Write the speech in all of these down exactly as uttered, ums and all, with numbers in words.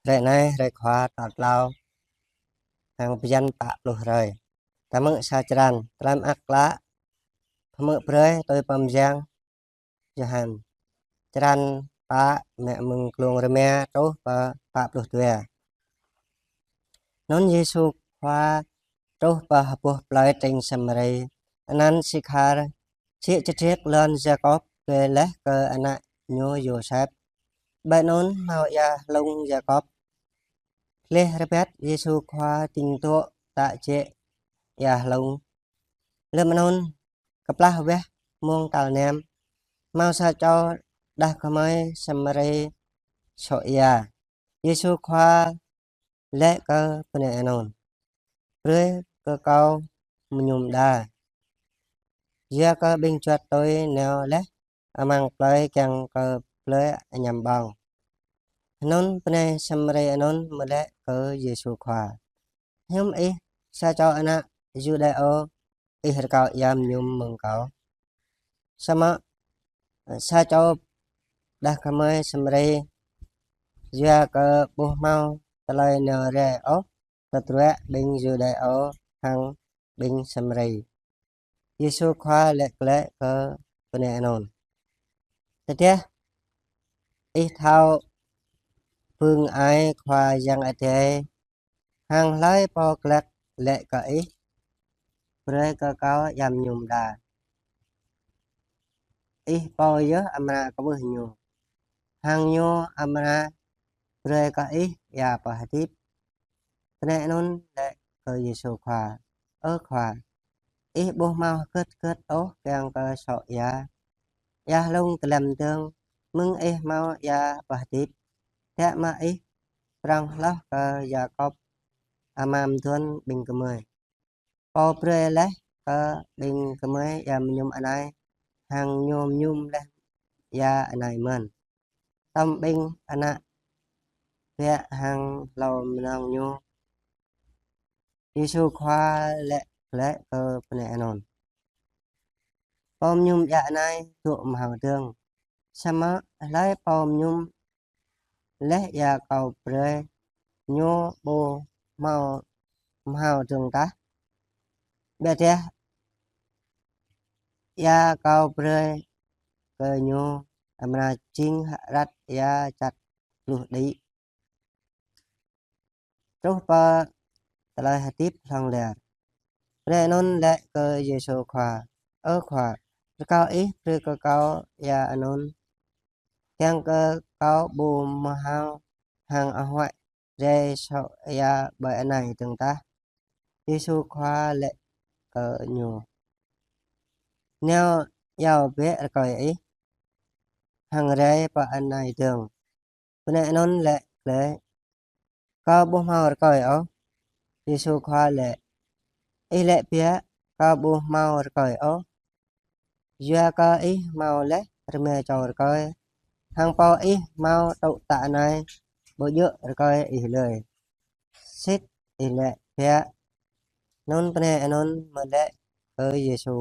Hrơi anai, hrơi Khua tal klâo, hăng bơyan pă pluh hrơi. Ta hmư̆ sa črăn, tơlơi mơak klă pơhmư̆ brơi tui pô mơyang Yôhan. Črăn pă, mă mơ̆ng klông rơma truh pơ pă pluh dua. Anŭn Yêsu Khua truh pơ ha boh plơi tring Samari, anăn Sikhar, jĕ čơdrĕk lŏn Yakôb, gơ̆ laih kơ ană ñu Yôsep. Ƀơi anŭn hmâo ia hlung Yakôb. Gleh rơbat Yêsu Khua ding dŏ tă jĕ ia hlung. Lơ̆m anŭn, kơplah weh mông tal năm, hmâo sa čô đah kơmơi Samari sŏ ia. Yêsu Khua laĭ kơ bơnai anŭn: Brơi kơ kâo mơñum đa, yua kơ ƀing juăt tui nao laih amăng plơi kiăng kơ blơi añăm ƀơ̆ng. Anŭn bơnai Samari anŭn mơ̆ laĭ kơ Yêsu Khua: Hiư̆m ih, sa čô ană Yuđêô, ih rơkâo ia mơñum mơ̆ng kâo? Samơ̆ sa čô đah kơmơi Samari, yua kơ ƀu hmâo tơlơi nao rai ôh tơdruă ƀing Yuđêô hăng ƀing Samari. Yêsu Khua laĭ glaĭ kơ bơnai anŭn: Tơdah ih thâo bưng ai Khua Yang Adai, hăng hlơi pô glăk laĭ kơ ih: Brơi kơ kâo ia mơñum đa, ih pô yơh amra kwưh ñu, hăng ñu amra brơi kơ ih ia pơhơdip. Bơnai anŭn laĭ kơ Yêsu Khua: Ơ Khua, ih ƀu hmâo hơget hơget ôh kiăng kơ sŏ ia. Ia hlung dơlăm dơ̆ng, mơ̆ng ih hmâo ia pơhơdip. Tơdah mă ih prŏng hloh kơ Yakôb, ama mơduan ƀing gơmơi, pô brơi laih kơ ƀing gơmơi ia mơñum anai, hăng ñu mơñum laih ia anai mơ̆n, tơm ƀing ană bă hăng hlô mơnơ̆ng ñu. Yêsu Khua laĭ glaĭ kơ bơnai anŭn: Pô mơñum ia anai dŏ mơhao dơ̆ng, samơ̆ hlơi pô mơñum laih ia kâo brơi, ñu ƀu hmâo mơhao dơ̆ng tah, ƀiădah ia kâo brơi kơ ñu amra jing hơrăt ia čăt pluh đĭ, truh pơ tơlơi hơdip hlŏng lar. Bơnai anŭn laĭ kơ Yêsu Khua: Ơ Khua, rơkâo ih brơi kơ kâo ia anŭn, kiăng kơ kâo ƀu mơhao hăng ahuăi rai sŏ ia ƀơi anai dơ̆ng tah. Yêsu Khua laĭ kơ ñu: Nao iâu bĕ rơkơi ih, hăng rai pơ anai dơ̆ng. Bơnai anŭn laĭ glaĭ: Kâo ƀu hmâo rơkơi ôh. Yêsu Khua laĭ: Ih laĭ biă, kâo ƀu hmâo rơkơi ôh. Yua kơ ih hmâo laih rơma čô rơkơi, hăng pô ih hmâo tŭ tă anai, ƀu djơ̆ rơkơi ih lơi. Sĭt ih laĭ biă. Anŭn bơnai anŭn mơ̆ laĭ kơ Yêsu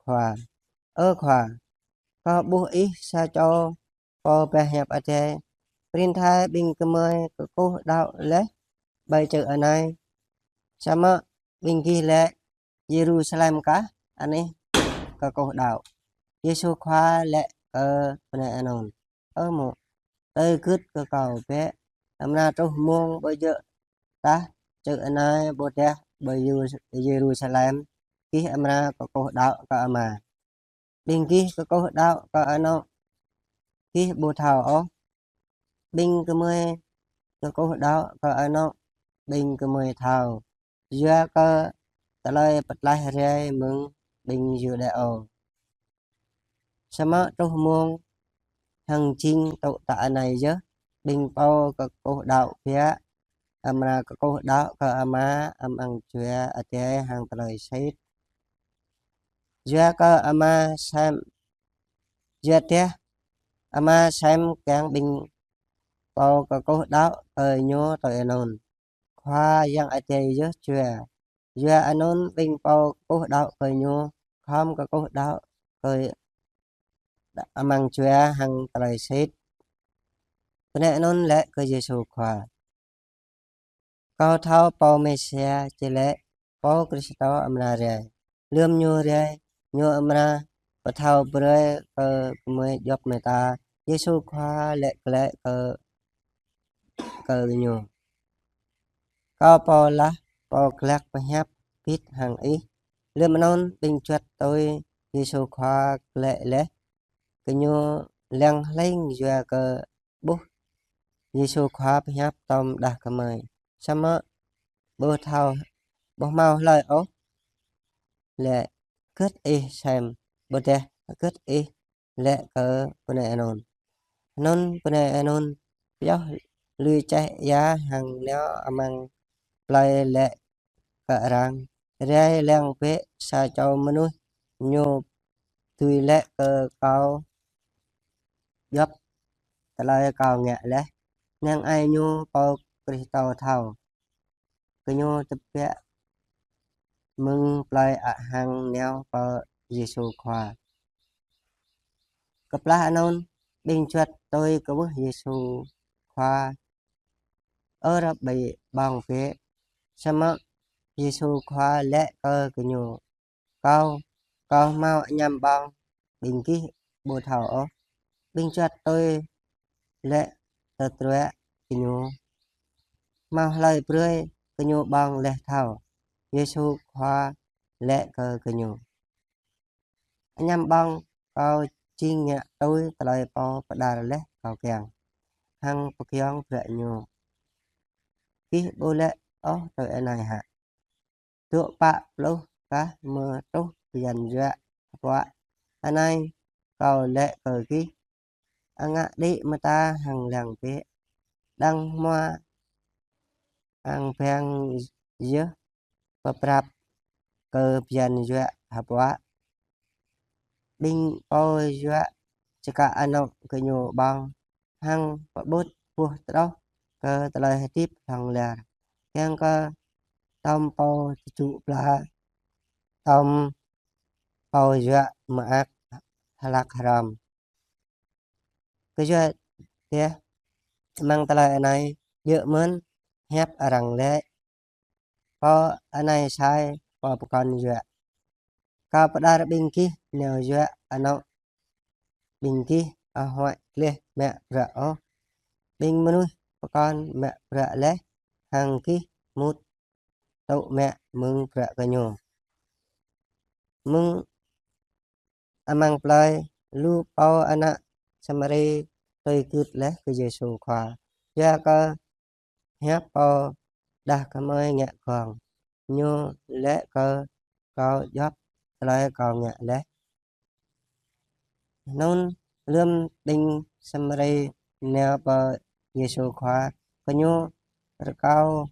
Khua: Ơ Khua, kâo ƀuh ih sa čô pô pơhiăp Adai, prin thai ƀing gơmơi kơkuh đaŏ laih ƀơi čư̆ anai. Samơ̆ ƀing gih laĭ Yêrusalem kah anih kơkuh đaŏ. Yêsu Khua laĭ kơ bơnai anŭn: Ơ mŏ, tơgŭt kơ kâo bĕ, amra truh mông ƀu djơ̆ tah čư̆ anai ƀôdah ƀơi Yêru-, Yêrusalem gih amra kơkuh đaŏ kơ Ama. Ƀing gih kơkuh đaŏ kơ anŏ gih ƀu thâo ôh. Ƀing gơmơi kơkuh đaŏ kơ anŏ ƀing gơmơi thâo, yua kơ tơlơi pơtlaih rai mơ̆ng ƀing Yuđêô. Samơ̆ truh mông hăng jing tŭ tă anai yơh, ƀing pô kơkuh đaŏ biă amra kơkuh đaŏ kơ Ama amăng Jua Adai hăng tơlơi sĭt. Yua kơ Ama sem, yua dah Ama sem kiăng ƀing pô kơkuh đaŏ kơ Ñu tui anŭn. Khua Yang Adai yơh Jua. Yua anŭn ƀing pô kơkuh đaŏ kơ Ñu khŏm kơkuh đaŏ kơ amăng Jua hăng tơlơi sĭt. Bơnai anŭn laĭ kơ Yêsu Khua: Kâo thâo Pô Mêsia, či laĭ Pô Krist amra rai. Lơm Ñu rai, Ñu amra pơthâo brơi kơ gơmơi djŏp mơta. Yêsu Khua laĭ glaĭ kơ, kơ gơñu: Kâo Pô lah pô glăk pơhiăp bit hăng ih. Lơm anŭn ƀing čuăt tui Yêsu Khua glaĭ laih, gơñu lăng hling yua kơ ƀuh Yêsu Khua pơhiăp tŏm đah kơmơi. Samơ̆ ƀu thâo, ƀu hmâo hlơi ôh laĭ: Hơget ih sem? Ƀôdah: Hơget ih laĭ kơ bơnai anŭn? Anŭn bơnai anŭn pioh lui čeh ia hăng nao amăng plơi laĭ kơ arăng: Rai lăng bĕ sa čô mơnuih, ñu dưi laĭ kơ kâo djŏp tơlơi kâo ngă laih. Năng ai ñu Pô Krist thâo. Gơñu tơbiă mơ̆ng plơi ă hăng nao pơ Yêsu Khua. Kơplah anŭn, ƀing čuăt tui kwưh Yêsu Khua: Ơ Rabbi, ƀơ̆ng bĕ. Samơ̆ Yêsu Khua laĭ kơ gơñu: Kâo, kâo hmâo añăm ƀơ̆ng, ƀing gih ƀu thâo ôh. Ƀing čuăt tui laĭ tơdruă gơñu: Hmâo hlơi brơi gơñu ƀơ̆ng laih thâo? Yêsu Khua laĭ kơ gơñu: Añăm ƀơ̆ng kâo jing ngă tui tơlơi Pô pơđar laih kâo kiăng, hăng pơgiŏng bruă Ñu. Gih ƀu laĭ ôh tui anai hă: Dŏ pă pluh kah mơ̆ truh bơyan yuă hơpuă? Anai kâo laĭ kơ gih: Angak đĭ mơta hăng lăng bĕ, đang hmua ang bang yơh pơprăp kơ bơyan yuă hơpuă. Ƀing pô yuă čơkă anŏ gơñu ƀơ̆ng hăng pơƀut boh troh kơ tơlơi hơdip hlŏng lar, kiăng kơ tŏm pô tơčŭ pla, tŏm pô yuă mơak hlak hrŏm. Kơyua dah amăng tơlơi anai, djơ̆ mơ̆n hiăp arăng laĭ: Pô anai sai pô pơkŏn yuă. Kâo pơđar ƀing gih nao yuă anŏ ƀing gih ƀu huăi gleh mă bruă ôh. Ƀing mơnuih pơkŏn mă bruă laih, hăng gih mŭt tŭ mă mơ̆ng bruă gơñu. Mơ̆ng amăng plơi, lu pô ană Samari tui gưt laih kơ Yêsu Khua, yua kơ hiăp pô đah kơmơi ngă gơ̆ng. Ñu laĭ kơ kâo djŏp tơlơi kâo ngă laih. Anŭn lơm ƀing Samari nao pơ Yêsu Khua, gơñu rơkâo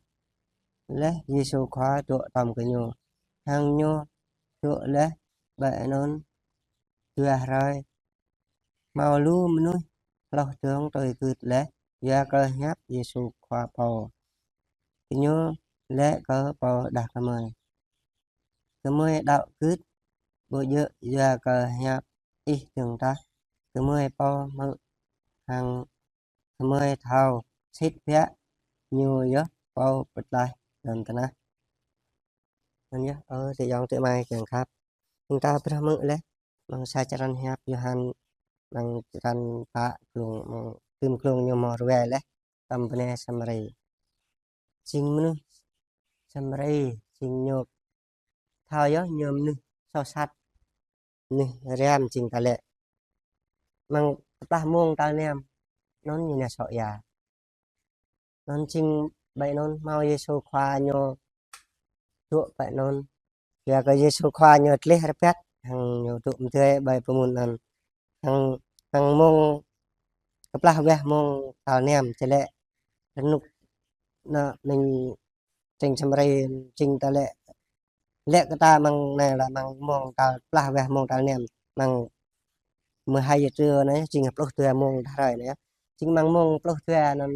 laih Yêsu Khua dŏ tŏm gơñu, hăng Ñu dŏ laih ƀơi anŭn dua hrơi. Hmâo lu mơnuih hloh dơ̆ng tui gưt laih yua kơ hiăp Yêsu Khua pô. Gơñu laĭ kơ pô đah kơmơi: Gơmơi đaŏ gưt, ƀu djơ̆ yua kơ hiăp ih dơ̆ng tah. Gơmơi pô hmư̆ hăng gơmơi thâo sĭt biă Ñu yơh Pô pơklaih lŏn tơnah. Anŭn yơh, ơ adơi ayŏng adơi amai kiăng khăp. Ƀing ta phrâo hmư̆ laih amăng sa črăn hiăp Yôhan, amăng črăn pă, glông, amăng tơm glông ñu mơ̆ ruai laih tơm bơnai Samari. Jing mơnuih Samari, jing ñu thâo yơh ñu mơnuih soh sat, mơnuih răm jing ta laĭ. Amăng kơplah mông tal năm, anŭn ñu nao soh ia. Anŭn jing ƀơi anŭn hmâo Yêsu Khua Ñu dŏ ƀơi anŭn. Yua kơ Yêsu Khua Ñu gleh rơbat, hăng Ñu dŏ mơdơi ƀơi pơmŭn anŭn. Hăng, hăng mông, kơplah weh mông tal năm, či laĭ rơnŭk anŭn ƀing, ƀing Samari, jing ta laĭ, laĭ kơ ta amăng anai lĕ amăng mông tal, kơplah weh mông tal năm, amăng mơhai yơh trưa anai, jing pluh dua mông dah hrơi anai. Jing amăng mông pluh dua anŭn,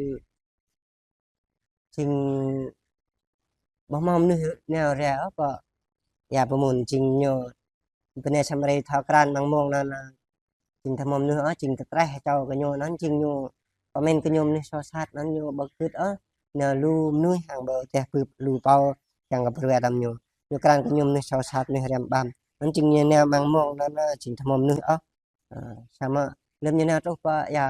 jing ƀu hmâo mơnuih nao rai ôh pơ ia pơmŭn, jing ñu bơnai Samari thâo krăn amăng mông anŭn, jing ƀu hmâo mơnuih ôh, jing tơtraih čô gơñu anŭn, jing ñu pơmĭn kơ ñu mơnuih soh sat anŭn ñu ƀu gưt ôh. Nao lu mơnuih hăng ƀu teh bưp lu pô kiăng kơ pơruai tơm ñu. Ñu krăn kơ ñu mơnuih soh sat, mơnuih răm ƀăm. Anŭn jing ñu nao amăng mông anŭn, ơ, jing tơhmâo mơnuih ôh. Ơ, samơ̆ lơ̆m ñu nao truh pơ ia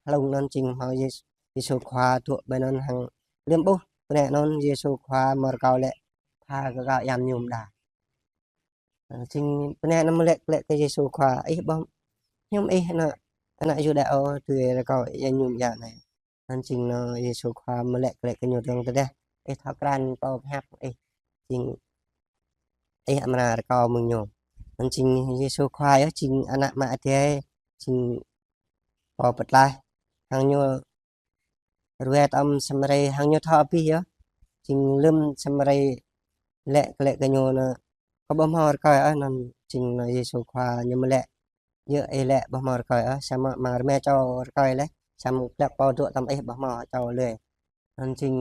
hlung anŭn jing hmâo Yê-, Yêsu Khua dŏ ƀơi anŭn hăng lơ̆m ƀuh bơnai anŭn Yêsu Khua mơ̆ rơkâo lĕ pha kơ gao iam ñu mơđa. Ơ, jing bơnai anŭn mơ̆ laĭ glaĭ kơ Yêsu Khua: Ih ƀuh hiư̆m ih ană, ană Yuđa ôh, tui rơkâo iam ñu mơyă anai? Anŭn jing anŭn Yêsu Khua mơ̆ laĭ glaĭ kơ ñu tơdang tơdeh: Ih thâo krăn pô pơhiăp ih, jing ih amra rơkâo mơ̆ng ñu. Anŭn jing Yêsu Khua yơh jing Ană Ama Adai, jing Pô Pơtlaih. Hăng ñu ruai tơm Samari hăng ñu thâo abih yơh. Jing lơ̆m Samari laĭ glaĭ kơ ñu anŭn: Kâo ƀu hmâo rơkơi ôh. Anŭn jing anŭn Yêsu Khua ñu mơ̆ laĭ: Yơh ih laĭ ƀu hmâo rơkơi ôh, samơ̆ amăng rơma čô rơkơi laih, samơ̆ hlăk pô dŏ tơm ih ƀu hmâo čô lơi. Anŭn jing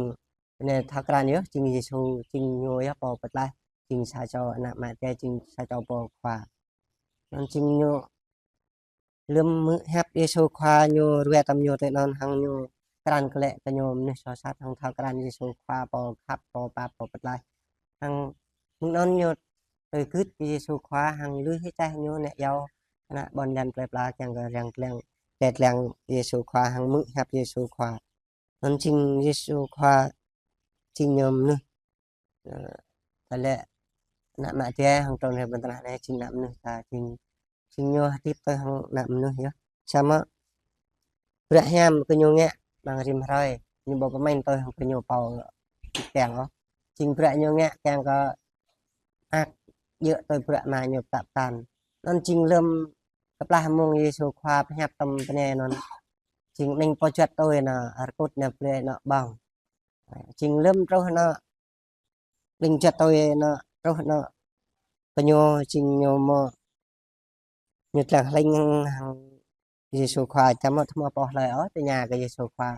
bơnai thâo krăn yơh jing Yêsu jing ñu yơh Pô Pơtlaih, jing sa čô Ană Ama Adai, jing sa čô Pô Khua. Anŭn jing ñu lơ̆m hmư̆ hiăp Yêsu Khua ñu ruai tơm ñu tui anŭn hăng ñu krăn glaĭ kơ ñu mơnuih soh sat hăng thâo krăn Yêsu Khua Pô khăp, Pô pap, Pô pơtlaih. Hăng mơ̆ng anŭn ñu tui gưt kơ Yêsu Khua hăng lui hĭ čeh ñu nao iâu ană ƀôn lan plơi pla kiăng kơ răng tlăng, tlăng Yêsu Khua hăng hmư̆ hiăp Yêsu Khua. Anŭn jing Yêsu Khua jing ñu mơnuih. Ơ, tơlơi Ană Ama Adai hăng trŭn rai ƀơi lŏn tơnah anai jing ană mơnuih ta jing, jing ñu hơdip tui hăng ană mơnuih yơh. Samơ̆ bruă hiam kơ ñu ngă amăng rĭm hrơi, ñu ƀu pơmĭn tui hăng kơ ñu pô kiăng ôh. Jing bruă ñu ngă kiăng kơ mơak djơ̆ tui bruă Ama ñu pơtă pơtăn. Anŭn jing lơ̆m kơplah mông Yêsu Khua pơhiăp tơm bơnai anŭn, jing ƀing pô juăt tui anŭn rơkŭt nao brơi anŭn ƀơ̆ng. Jing lơ̆m truh anŭn ƀing juăt tui anŭn truh anŭn kơ ñu jing ñu mơ̆ ñu tlăng hling hăng Yêsu Khua, samơ̆ tơhmâo pô hlơi ôh tơña kơ Yêsu Khua,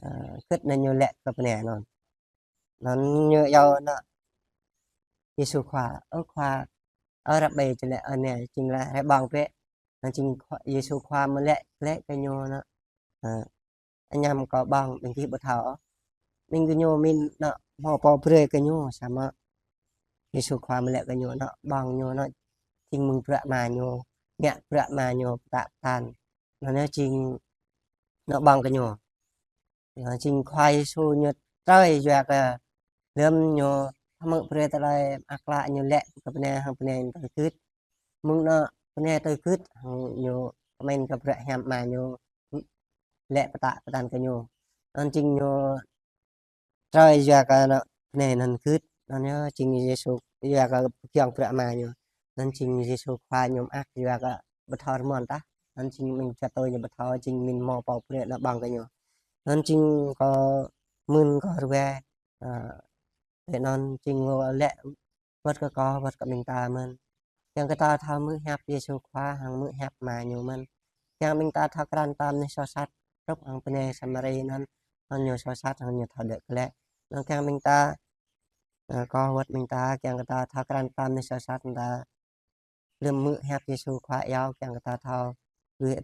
ơ, gưt anŭn ñu laĭ kơ bơnai anŭn. Anŭn ñu iâu anŭn Yêsu Khua: Ơ Khua, ơ Rabbi, či laĭ ơ anai, jing laĭ rai ƀơ̆ng bĕ. Anŭn jing Khua, Yêsu Khua mơ̆ laĭ glaĭ kơ ñu anŭn: Ơ, añăm kâo ƀơ̆ng, ƀing gih ƀu thâo ôh. Ƀing gơñu mĭn anŭn hmâo pô brơi kơ ñu, samơ̆ Yêsu Khua mơ̆ laĭ kơ ñu anŭn ƀơ̆ng ñu anŭn jing mơ̆ng bruă Ama ñu, ngă bruă Ama ñu pơtă pơtăn. Anŭn yơh jing anŭn ƀơ̆ng kơ ñu. Anŭn jing Khua Yêsu ñu trơi yua kơ lơ̆m ñu hmư̆ brơi tơlơi mơak klă ñu laĭ kơ bơnai hăng bơnai tui gưt. Mơ̆ng anŭn bơnai tui gưt hăng ñu pơmĭn kơ bruă hiam Ama ñu laĭ pơtă pơtăn kơ ñu. Anŭn jing ñu trơi yua kơ anŭn bơnai anŭn gưt. Anŭn yơh jing Yêsu yua kơ pơgiŏng bruă Ama ñu. Anŭn jing Yêsu Khua ñu mơak yua kơ ƀu thâo rơmơ̆n tah. Anŭn jing ƀing juăt tui ñu ƀu thâo, jing mĭn hmâo pô brơi anŭn ƀơ̆ng kơ ñu. Anŭn jing kâo mưn kâo ruai, ơ, tui anŭn jing ñu laĭ wơ̆t kơ kâo, wơ̆t kơ ƀing ta mơ̆n. Kiăng kơ ta thâo hmư̆ hiăp Yêsu Khua hăng hmư̆ hiăp Ama ñu mơ̆n. Kiăng ƀing ta thâo krăn tơm mơnuih soh sat, truh hăng bơnai Samari anŭn, hăng ñu soh sat hăng ñu thâo đuaĭ glaĭ. Anŭn kiăng ƀing ta, ơ, kâo wơ̆t ƀing ta, kiăng kơ ta thâo krăn tơm mơnuih soh sat, ta lơ̆m hmư̆ hiăp Yêsu Khua iâu, kiăng kơ ta thâo lui